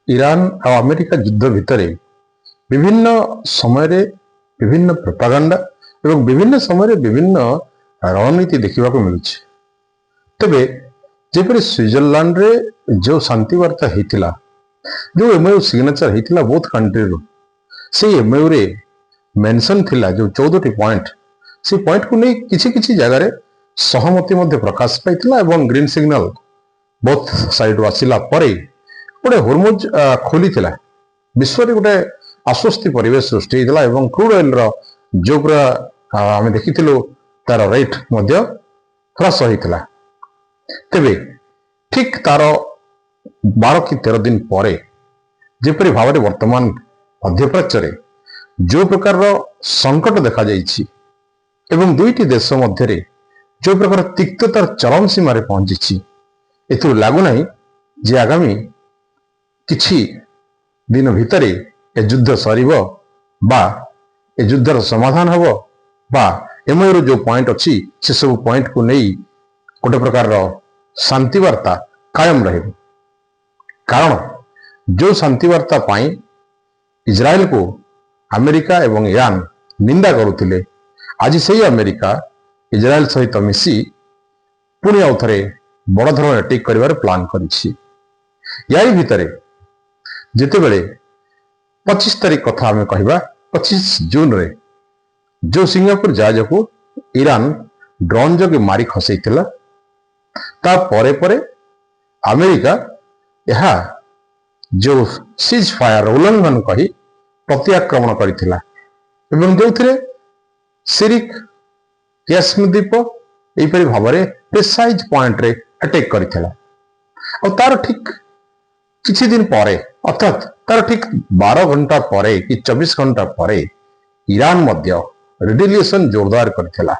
Iran ଆଉ America ଯୁଦ୍ଧ ଭିତରେ ବିଭିନ୍ନ ସମୟରେ ବିଭିନ୍ନ ପ୍ରୋପାଗାଣ୍ଡା ଏବଂ ବିଭିନ୍ନ ସମୟରେ ବିଭିନ୍ନ ରଣନୀତି ଦେଖିବାକୁ ମିଳୁଛି। ତେବେ ଯେପରି ସୁଇଜରଲ୍ୟାଣ୍ଡରେ ଯେଉଁ ଶାନ୍ତି ବାର୍ତ୍ତା ହେଇଥିଲା, ଯେଉଁ ଏମଓୟୁ ସିଗ୍ନେଚର ହେଇଥିଲା ବୋଥ କଣ୍ଟ୍ରିରୁ, ସେଇ ଏମଓୟୁରେ ମେନସନ ଥିଲା ଯେଉଁ 14ଟି ପଏଣ୍ଟ, ସେଇ ପଏଣ୍ଟକୁ ନେଇ କିଛି କିଛି ଜାଗାରେ ସହମତି ମଧ୍ୟ ପ୍ରକାଶ ପାଇଥିଲା ଏବଂ ଗ୍ରୀନ ସିଗ୍ନାଲ ବୋଥ ସାଇଡରୁ ଆସିଲା ପରେ ଗୋଟେ ହରମୁଜ ଖୋଲିଥିଲା। ବିଶ୍ୱରେ ଗୋଟେ ଆଶ୍ୱସ୍ତି ପରିବେଶ ସୃଷ୍ଟି ହେଇଥିଲା ଏବଂ କ୍ରୁଡ ଅଏଲର ଯୋଉ ପୁରା ଆମେ ଦେଖିଥିଲୁ, ତାର ରେଟ୍ ମଧ୍ୟ ହ୍ରାସ ହେଇଥିଲା। ତେବେ ଠିକ ତାର 12 କି 13 ଦିନ ପରେ ଯେପରି ଭାବରେ ବର୍ତ୍ତମାନ ମଧ୍ୟପ୍ରାଚ୍ୟରେ ଯୋଉ ପ୍ରକାରର ସଙ୍କଟ ଦେଖାଯାଇଛି ଏବଂ ଦୁଇଟି ଦେଶ ମଧ୍ୟରେ ଯୋଉ ପ୍ରକାର ତିକ୍ତତାର ଚରମ ସୀମାରେ ପହଞ୍ଚିଛି, ଏଥିରୁ ଲାଗୁନାହିଁ ଯେ ଆଗାମୀ କିଛି ଦିନ ଭିତରେ ଏ ଯୁଦ୍ଧ ସରିବ ବା ଏ ଯୁଦ୍ଧର ସମାଧାନ ହେବ ବା ଏମଓୟୁର ଯୋଉ ପଏଣ୍ଟ ଅଛି, ସେସବୁ ପଏଣ୍ଟକୁ ନେଇ ଗୋଟେ ପ୍ରକାରର ଶାନ୍ତି ବାର୍ତ୍ତା କାୟମ ରହିବ। କାରଣ ଯୋଉ ଶାନ୍ତି ବାର୍ତ୍ତା ପାଇଁ ଇସ୍ରାଏଲକୁ ଆମେରିକା ଏବଂ ଇରାନ ନିନ୍ଦା କରୁଥିଲେ, ଆଜି ସେଇ ଆମେରିକା ଇସ୍ରାଏଲ ସହିତ ମିଶି ପୁଣି ଆଉ ଥରେ ବଡ଼ ଧରଣର ଆଟାକ୍ କରିବାର ପ୍ଲାନ୍ କରିଛି। ୟାରି ଭିତରେ ଯେତେବେଳେ 25 ତାରିଖ କଥା ଆମେ କହିବା, 25 ଜୁନରେ ଯୋଉ ସିଙ୍ଗାପୁର ଜାହାଜକୁ ଇରାନ ଡ୍ରୋନ୍ ଯୋଗେ ମାରି ଖସେଇଥିଲା, ତା ପରେ ପରେ ଆମେରିକା ଏହା ଯୋଉ ସିଜ୍ ଫାୟାର ଉଲ୍ଲଂଘନ କହି ପ୍ରତିଆକ୍ରମଣ କରିଥିଲା ଏବଂ ଯୋଉଥିରେ ସିରିକ, କେସ୍ମ ଦ୍ୱୀପ ଏହିପରି ଭାବରେ ପ୍ରିସାଇଜ ପଏଣ୍ଟରେ ଆଟାକ୍ କରିଥିଲା। ଆଉ ତାର ଠିକ କିଛି ଦିନ ପରେ, ଅର୍ଥାତ୍ ତାର ଠିକ 12 ଘଣ୍ଟା ପରେ କି 24 ଘଣ୍ଟା ପରେ ଇରାନ ମଧ୍ୟ ରିଟାଲିଏସନ ଜୋରଦାର କରିଥିଲା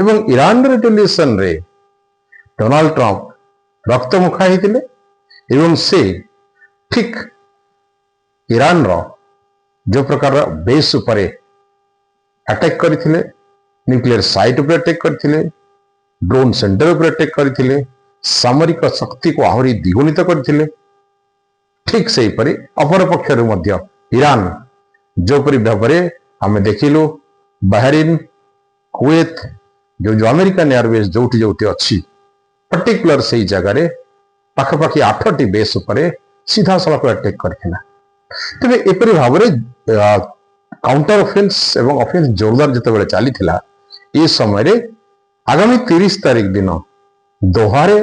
ଏବଂ ଇରାନ ରିଟାଲିଏସନରେ ଡୋନାଲ୍ଡ ଟ୍ରମ୍ପ ରକ୍ତମୁଖା ହେଇଥିଲେ ଏବଂ ସେ ଠିକ ଇରାନର ଯୋଉ ପ୍ରକାରର ବେସ୍ ଉପରେ ଆଟାକ୍ କରିଥିଲେ, ନ୍ୟୁକ୍ଲିୟର ସାଇଟ୍ ଉପରେ ଆଟାକ୍ କରିଥିଲେ, ଡ୍ରୋନ୍ ସେଣ୍ଟର ଉପରେ ଆଟାକ୍ କରିଥିଲେ, ସାମରିକ ଶକ୍ତିକୁ ଆହୁରି ଦ୍ୱିଗୁଣିତ କରିଥିଲେ। ଠିକ ସେହିପରି ଅପରପକ୍ଷରୁ ମଧ୍ୟ ଇରାନ ଯେଉଁପରି ଭାବରେ ଆମେ ଦେଖିଲୁ ବାହାରିନ, କୁଏତ, ଯୋଉ ଯୋଉ ଆମେରିକାନ ଏୟାରବେସ୍ ଯୋଉଠି ଯୋଉଠି ଅଛି, ପର୍ଟିକୁଲାର ସେଇ ଜାଗାରେ ପାଖାପାଖି ଆଠଟି ବେସ୍ ଉପରେ ସିଧାସଳଖ ଆଟାକ୍ କରିଥିଲା। ତେବେ ଏପରି ଭାବରେ କାଉଣ୍ଟର ଅଫେନ୍ସ ଏବଂ ଅଫେନ୍ସ ଜୋରଦାର ଯେତେବେଳେ ଚାଲିଥିଲା, ଏ ସମୟରେ ଆଗାମୀ 30 ତାରିଖ ଦିନ ଦୋହାରେ,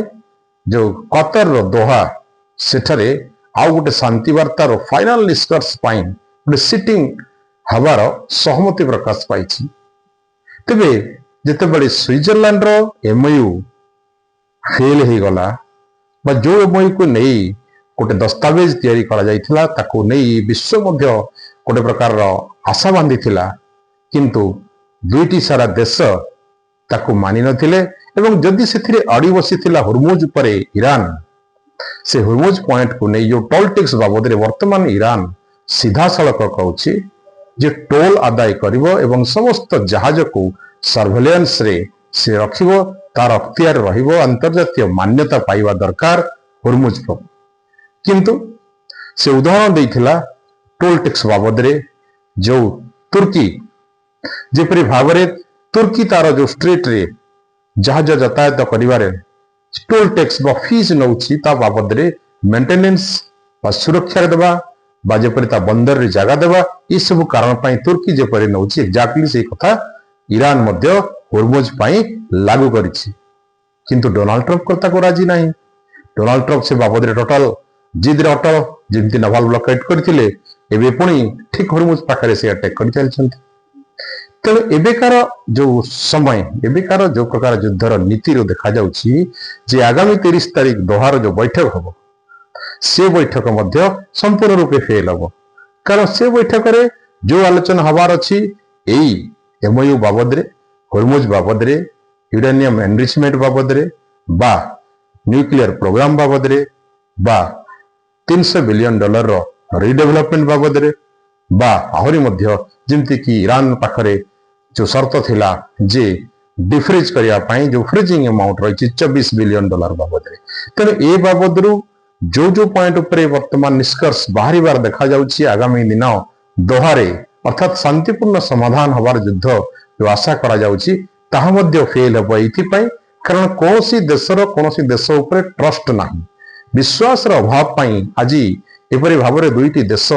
ଯୋଉ କତରର ଦୋହା, ସେଠାରେ ଆଉ ଗୋଟେ ଶାନ୍ତି ବାର୍ତ୍ତାର ଫାଇନାଲ ନିଷ୍କର୍ଷ ପାଇଁ ଗୋଟେ ସିଟିଂ ହେବାର ସହମତି ପ୍ରକାଶ ପାଇଛି। ତେବେ ଯେତେବେଳେ ସୁଇଜରଲ୍ୟାଣ୍ଡର ଏମଓୟୁ ଫେଲ ହେଇଗଲା ବା ଯୋଉ ଏମଓୟୁକୁ ନେଇ ଗୋଟେ ଦସ୍ତାବିଜ ତିଆରି କରାଯାଇଥିଲା, ତାକୁ ନେଇ ବିଶ୍ୱ ମଧ୍ୟ ଗୋଟେ ପ୍ରକାରର ଆଶା ବାନ୍ଧିଥିଲା, କିନ୍ତୁ ଦୁଇଟି ସାରା ଦେଶ ତାକୁ ମାନି ନଥିଲେ ଏବଂ ଯଦି ସେଥିରେ ଅଡ଼ି ବସିଥିଲା ହରମୁଜ ଉପରେ ଇରାନ, ସେ ହରମୁଜ ପଏଣ୍ଟକୁ ନେଇ ଯୋଉ ଟୋଲ ଟ୍ୟାକ୍ସ ବାବଦରେ ବର୍ତ୍ତମାନ ଇରାନ ସିଧାସଳଖ କହୁଛି ଯେ ଟୋଲ ଆଦାୟ କରିବ ଏବଂ ସମସ୍ତ ଜାହାଜକୁ ସର୍ଭେଲିଆନ୍ସରେ ସେ ରଖିବ, ତାର ଅକ୍ତିଆର ରହିବ, ଆନ୍ତର୍ଜାତୀୟ ମାନ୍ୟତା ପାଇବା ଦରକାର ହରମୁଜ। କିନ୍ତୁ ସେ ଉଦାହରଣ ଦେଇଥିଲା ଟୋଲ ଟ୍ୟାକ୍ସ ବାବଦରେ ଯୋଉ ତୁର୍କୀ, ଯେପରି ଭାବରେ ତୁର୍କୀ ତାର ଯୋଉ ଷ୍ଟ୍ରେଟରେ ଜାହାଜ ଯାତାୟାତ କରିବାରେ ଟୋଲ ଟ୍ୟାକ୍ସ ବା ଫିସ୍ ନଉଛି, ତା ବାବଦରେ ମେଣ୍ଟେନାନ୍ସ ବା ସୁରକ୍ଷା ଦେବା ବା ଯେପରି ତା ବନ୍ଦରରେ ଜାଗା ଦେବା, ଏସବୁ କାରଣ ପାଇଁ ତୁର୍କୀ ଯେପରି ନଉଛି, ଏକ୍ଜାକ୍ଟଲି ସେଇ କଥା ଇରାନ ମଧ୍ୟ ହରମୁଜ ପାଇଁ ଲାଗୁ କରିଛି। କିନ୍ତୁ ଡୋନାଲ୍ଡ ଟ୍ରମ୍ପ ତାକୁ ରାଜି ନାହିଁ। ଡୋନାଲ୍ଡ ଟ୍ରମ୍ପ ସେ ବାବଦରେ ଟୋଟାଲ ଜିଦରେ ଅଟଳ। ଯେମିତି ନାଭାଲ ବ୍ଲକେଡ୍ କରିଥିଲେ, ଏବେ ପୁଣି ଠିକ ହରମୁଜ ପାଖରେ ସେ ଆଟାକ୍ କରି ଚାଲିଛନ୍ତି। ତେଣୁ ଏବେକାର ଯୋଉ ସମୟ, ଏବେକାର ଯୋଉ ପ୍ରକାର ଯୁଦ୍ଧର ନୀତିରୁ ଦେଖାଯାଉଛି ଯେ ଆଗାମୀ 30 ତାରିଖ ଦୋହାର ଯୋଉ ବୈଠକ ହବ, ସେ ବୈଠକ ମଧ୍ୟ ସମ୍ପୂର୍ଣ୍ଣ ରୂପେ ଫେଲ ହବ। କାରଣ ସେ ବୈଠକରେ ଯୋଉ ଆଲୋଚନା ହବାର ଅଛି, ଏଇ ଏମଓୟୁ ବାବଦରେ, ହରମୁଜ ବାବଦରେ, ୟୁରାନିୟମ ଏନରିଚମେଣ୍ଟ ବାବଦରେ ବା ନ୍ୟୁକ୍ଲିୟର ପ୍ରୋଗ୍ରାମ ବାବଦରେ ବା 300 ବିଲିୟନ ଡଲାରର ରିଡେଭଲପମେଣ୍ଟ ବାବଦରେ ବା ଆହୁରି ମଧ୍ୟ ଯେମିତିକି ଇରାନ ପାଖରେ ଯୋଉ ସର୍ତ୍ତ ଥିଲା ଯେ ଡିଫ୍ରିଜ କରିବା ପାଇଁ, ଯୋଉ ଫ୍ରିଜିଂ ଆମାଉଣ୍ଟ ରହିଛି 24 ବିଲିୟନ ଡଲାର ବାବଦରେ, ତେଣୁ ଏ ବାବଦରୁ ଯୋଉ ଯୋଉ ପଏଣ୍ଟ ଉପରେ ବର୍ତ୍ତମାନ ନିଷ୍କର୍ଷ ବାହାରିବାର ଦେଖାଯାଉଛି, ଆଗାମୀ ଦିନ ଦୋହାରେ ଅର୍ଥାତ୍ ଶାନ୍ତିପୂର୍ଣ୍ଣ ସମାଧାନ ହବାର ଯୁଦ୍ଧ ଯୋଉ ଆଶା କରାଯାଉଛି, ତାହା ମଧ୍ୟ ଫେଲ୍ ହେବ। ଏଇଥିପାଇଁ, କାରଣ କୌଣସି ଦେଶର କୌଣସି ଦେଶ ଉପରେ ଟ୍ରଷ୍ଟ ନାହିଁ। ବିଶ୍ୱାସର ଅଭାବ ପାଇଁ ଆଜି ଏପରି ଭାବରେ ଦୁଇଟି ଦେଶ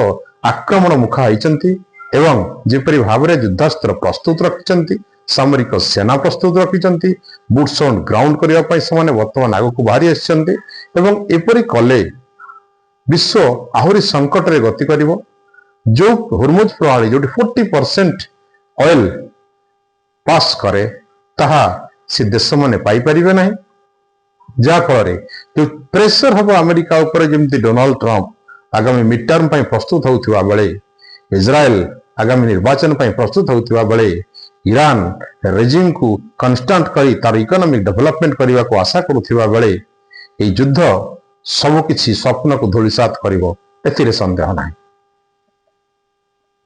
ଆକ୍ରମଣ ମୁଖା ହେଇଛନ୍ତି ଏବଂ ଯେପରି ଭାବରେ ଯୁଦ୍ଧାସ୍ତ୍ର ପ୍ରସ୍ତୁତ ରଖିଛନ୍ତି, ସାମରିକ ସେନା ପ୍ରସ୍ତୁତ ରଖିଛନ୍ତି, ବୁଟ୍ସ ଅନ୍ ଗ୍ରାଉଣ୍ଡ କରିବା ପାଇଁ ସେମାନେ ବର୍ତ୍ତମାନ ଆଗକୁ ବାହାରି ଆସିଛନ୍ତି ଏବଂ ଏପରି କଲେ ବିଶ୍ୱ ଆହୁରି ସଙ୍କଟରେ ଗତି କରିବ। ଯୋଉ ହୁର୍ମୁଜ ପ୍ରଣାଳୀ, ଯୋଉଠି 40% ଅଏଲ ପାସ୍ କରେ, ତାହା ସେ ଦେଶମାନେ ପାଇପାରିବେ ନାହିଁ। ଯାହାଫଳରେ ଯୋଉ ପ୍ରେସର ହବ ଆମେରିକା ଉପରେ, ଯେମିତି ଡୋନାଲ୍ଡ ଟ୍ରମ୍ପ ଆଗାମୀ ମିଡ୍ ଟର୍ମ ପାଇଁ ପ୍ରସ୍ତୁତ ହେଉଥିବା ବେଳେ, ଇସ୍ରାଏଲ ଆଗାମୀ ନିର୍ବାଚନ ପାଇଁ ପ୍ରସ୍ତୁତ ହେଉଥିବା ବେଳେ, ଇରାନ ରେଜିମକୁ କନଷ୍ଟାଣ୍ଟ କରି ତାର ଇକୋନୋମିକ ଡେଭଲପମେଣ୍ଟ କରିବାକୁ ଆଶା କରୁଥିବା ବେଳେ, ଏଇ ଯୁଦ୍ଧ ସବୁ କିଛି ସ୍ୱପ୍ନକୁ ଧୂଳିସାତ କରିବ, ଏଥିରେ ସନ୍ଦେହ ନାହିଁ।